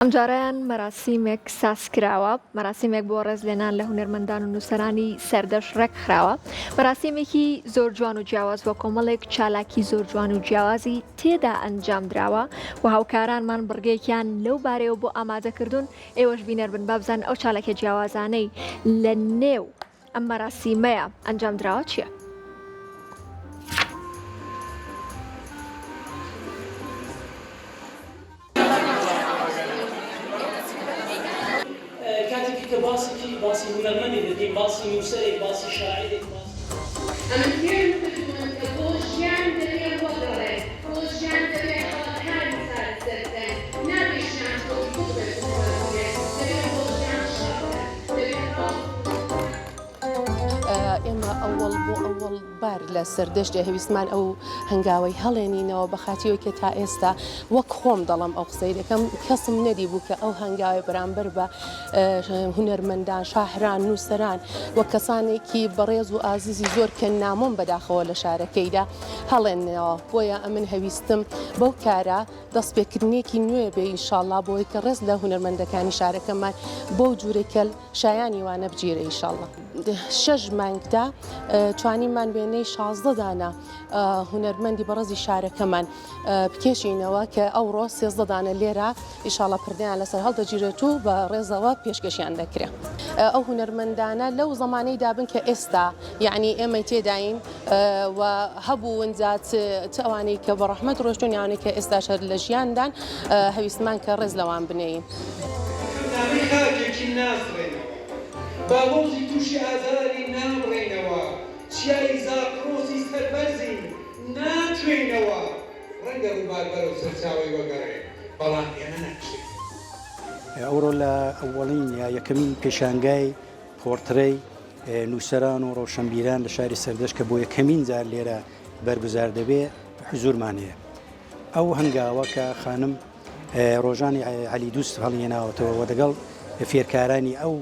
ئەمجارەیان مەراسیمێک سازکراوە، مەراسیمێک بۆ ڕێزلێنان لە هونەرمەندان و نووسەرانی سەردەشت ڕێکخراوە. مەراسیمێکی زۆر جوان و جیاواز بووە، کۆمەڵێک چالاکی زۆر جوان و جیاوازی تێدا ئەنجامدراوە و هاوکارانمان بڕگەیەکیان لەو بارەیەوە بۆ ئامادەکردوون، ئێوەش بینەر بن با بزانن ئەو چالاکیە جیاوازانەی لە نێو ئەم مەراسیمەیە ئەنجامدراوە چییە؟ کاتێکی کە باسێکی باسی هونەرمەندێک دەکەین، باسی نووسەرێک، باسی شاعیرێک، باسی. ئەمن فێرم کردوون کە بۆ ژیان دەبێ وەگەڕێ، بۆ ژیان دەبێ هەڵەکانی چارەسەر بکەن، نابێ ژیان خۆی ببێت و بگرێ، دەبێ بۆ ژیان شەڕ بکەن، دەبێ ڕاست. ئێمە ئەوەڵ بۆ ئەوەڵ بار لە سەردەشتێ هەویستمان ئەو هەنگاوەی هەڵێنینەوە بە خاتیەوەی کە تا ئێستا وەک خۆم دەڵم ئەو قسەی دەکەم کەسم نەدی بوو کە ئەو هەنگاوی بەرامبەر بە هونەرمەندان شاعران نووسەران و کەسانێکی بەڕێز و ئازیزی زۆر کە نامۆم بەداخەوە لە شارەکەیدا هەڵێنەوە بۆیە ئەمن هەویستم بەو کارە دەستپێکردنێکی نوێ بێ ئینشاڵڵا بۆی کە ڕێز لە هونەرمەندەکانی شارەکەمان بەو جورەی کە شایانی وانە بگیرێ ئیشەڵڵا. شەش مانگدا توانیمان وێنەی 16 دانە هونەرمەندی بەڕێزی شارەکەمان بکێشینەوە کە ئەوڕۆ 13 دانە لێرە ئیشاڵە پردیان لەسەر هەڵدەگیرێت و بە ڕێزەوە پێشکەشیان دەکرێت. ئەو هونەرمەندانە لەو زەمانەی دابن کە ئێستا یعنی ئێمەی تێداین و هەبوون جا چ ئەوانەی کە بە ڕەحمەت ڕۆشتون یانەی کە ئێستاش هەر لە ژیاندان هەویستمان کە ڕێز لەوان بنێین. نامەی خاکێکی ناسڕێنەوە. باڵۆزی تووشی ئازاری نابڕێینەوە. چیای زاکرۆسی سەربەرزین ناتوێینەوە. ڕەنگە ڕووبار بەرەو سەرچاوەی وەگەڕێ، بەڵام ئێمە ناکشێین. ئەوڕۆ لە ئەوەڵین یا یەکەمین پێشانگای پۆرترەی نووسەران و ڕۆشەنبیران لە شاری سەردەشت کە بۆ یەکەمین جار لێرە بەرگوزار دەبێ حزوورمان هەیە. ئەو هەنگاوە کە خانم ڕۆژانی عەلی دووست هەڵیهێناوەتەوە و دەگەڵ فێرکارانی ئەو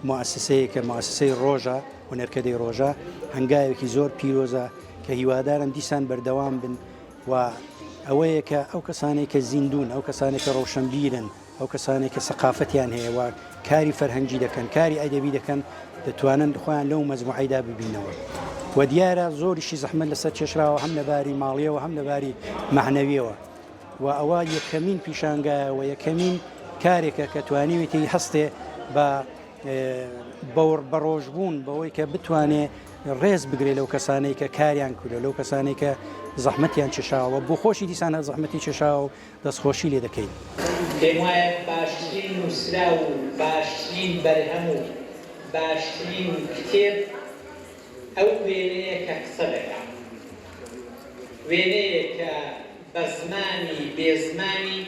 موئەسسەیە کە موئەسسەی ڕۆژە، هونەرکەدەی ڕۆژە، هەنگاوێکی زۆر پیرۆزە کە هیوادارم دیسان بەردەوام بن و ئەوەیە کە ئەو کەسانەی کە زیندوون، ئەو کەسانەی کە ڕۆشەنبیرن، ئەو کەسانەی کە سەقافەتیان هەیە و کاری فەرهەنگی دەکەن، کاری ئەدەبی دەکەن، دەتوانن خۆیان لەو مەجموعەیدا ببینەوە و دیارە زۆریشی زەحمەت لەسەر کێشراوە هەم لە باری ماڵیەوە هەم لە باری مەعنەویەوە و ئەوە یەکەمین پیشانگایە و یەکەمین کارێکە کە توانیوێتی هەستێ بە بەڕۆژبوون بەوەی کە بتوانێ ڕێز بگرێ لەو کەسانەی کە کاریان کردووە لەو کەسانەی کە زەحمەتیان کێشاوە بۆ خۆشی دیسان هەر زەحمەتی کێشاوە و دەستخۆشی لێ دەکەین. پێموایە باشترین نووسراو و باشترین بەرهەم و باشترین کتێب ئەو وێنەیە کە قسە دەکا. وێنەیەک کە بە زمانی بێ زمانی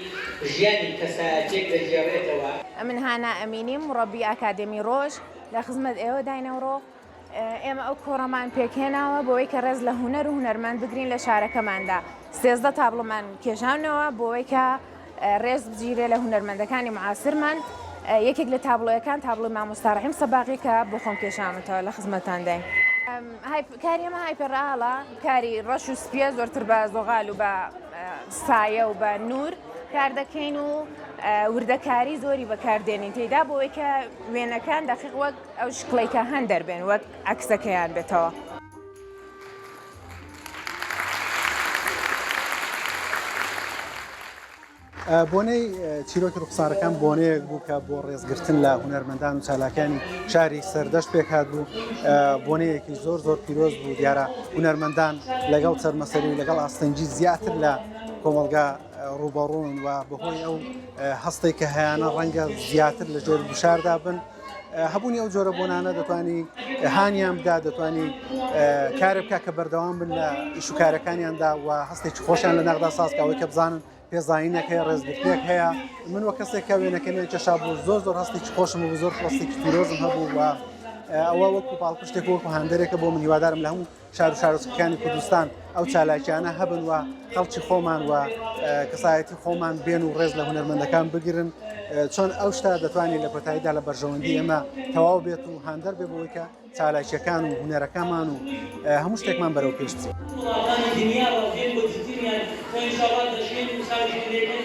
ژیانی کەسایەتییەک دەگێڕێتەوە. ئەمن هانا ئەمینیم، موڕەبی ئاکادێمی ڕۆژ، لە خزمەت ئێوەداین ئەوڕۆ. ئێمە ئەو کۆڕەمان پێکهێناوە بۆوەی کە ڕێز لە هونەر و هونەرمەند بگرین لە شارەکەماندا. 13 تابڵۆمان کێشاونەوە بۆوەی کە ڕێز بگیرێ لە هونەرمەندەکانی معاسرمان. یەکێک لە تابڵۆیەکان تابڵۆی مامۆستا ڕەحیم سەباغی کە بۆ خۆم کێشاومەتەوە لە خزمەتانداین. کاری ئێمە هایپەرئاڵە، کاری ڕەش و سپیە، زۆرتر بە زۆغال و بە سایە و بە نوور کار دەکەین و وردەکاری زۆری بەکاردێنین تێیدا بۆوەی کە وێنەکان دەقیق وەک ئەو شکڵەی کە هەن دەربێن وەک عەکسەکەیان بێتەوە. بۆنەی چیرۆکی ڕوخسارەکان بۆنەیەک بوو کە بۆ ڕێزگرتن لە هونەرمەندان و چالاکانی شاری سەردەشت پێکهات بوو بۆنەیەکی زۆر زۆر پیرۆز بوو دیارە هونەرمەندان لەگەڵ چەرمەسەری و لەگەڵ ئاستەنگی زیاتر لە کۆمەڵگا ڕووبەڕوون و بەهۆی ئەو هەستێک کە هەیانە ڕەنگە زیاتر لە ژێر گوشاردا بن هەبوونی ئەو جۆرە بۆنانە دەتوانی هانیان بدا دەتوانی کارێ بکە کە بەردەوام بن لە ئیش و کارەکانیاندا و هەستێکی خۆشیان لە ناخدا سازکەوەی کە بزانن پێزانینێک هەیە ڕێزگرتنێک هەیە من وە کەسێک کە وێنەکەمیان کێشا بوو زۆر زۆر هەستێکی خۆشم بوو زۆر هەستێکی پیرۆزم هەبوو و ئەوە وەکو پاڵپشتێک وەکو هاندەرێکە بۆ من هیوادارم لە هەموو شار و شارۆچکەکانی کوردستان ئەو چالاکیانە هەبن و خەڵکی خۆمان و کەسایەتی خۆمان بێن و ڕێز لە هونەرمەندەکان بگرن چۆن ئەو شتە دەتوانێت لە کۆتاییدا لە بەرژەوەندی ئێمە تەواو بێت و هاندەر بێ بۆی کە چالاکیەکان و هونەرەکەمان و هەموو شتێکمان بەرەو پێش بچێت. وڵاتانی دنیاوە دێن بۆ دیتنیان و ئینشاڵا دەژیێن و چاویشیان لێکەن.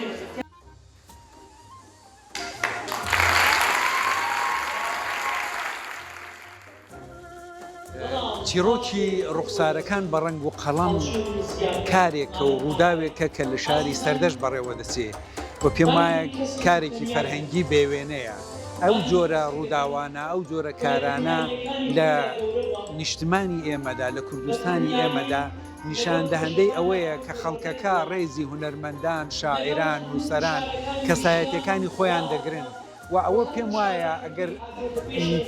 چیڕۆکی ڕوخسارەکان بە ڕەنگ و قەڵەم کارێکە و ڕووداوێکە کە لە شاری سەردەشت بەڕێوە دەچێ و پێم وایە کارێکی فەرهەنگی بێوێنەیە. ئەو جۆرە ڕووداوانە، ئەو جۆرە کارانە لە نیشتمانی ئێمەدا، لە کوردستانی ئێمەدا نیشاندەهەندەی ئەوەیە کە خەڵکەکە ڕێزی هونەرمەندان، شاعیران، نووسەران، کەسایەتییەکانی خۆیان دەگرن و ئەوە پێم وایە ئەگەر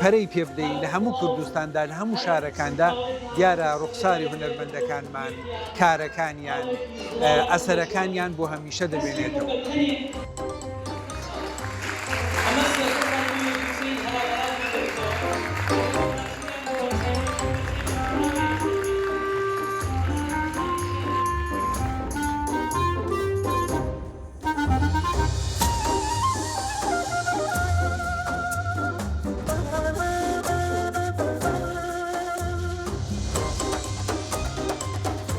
پەرەی پێ بدەین لە هەموو کوردستاندا، لە هەموو شارەکاندا دیارە ڕوخساری هونەرمەندەکانمان، کارەکانیان، ئەسەرەکانیان بۆ هەمیشە دەمێنێتەوە.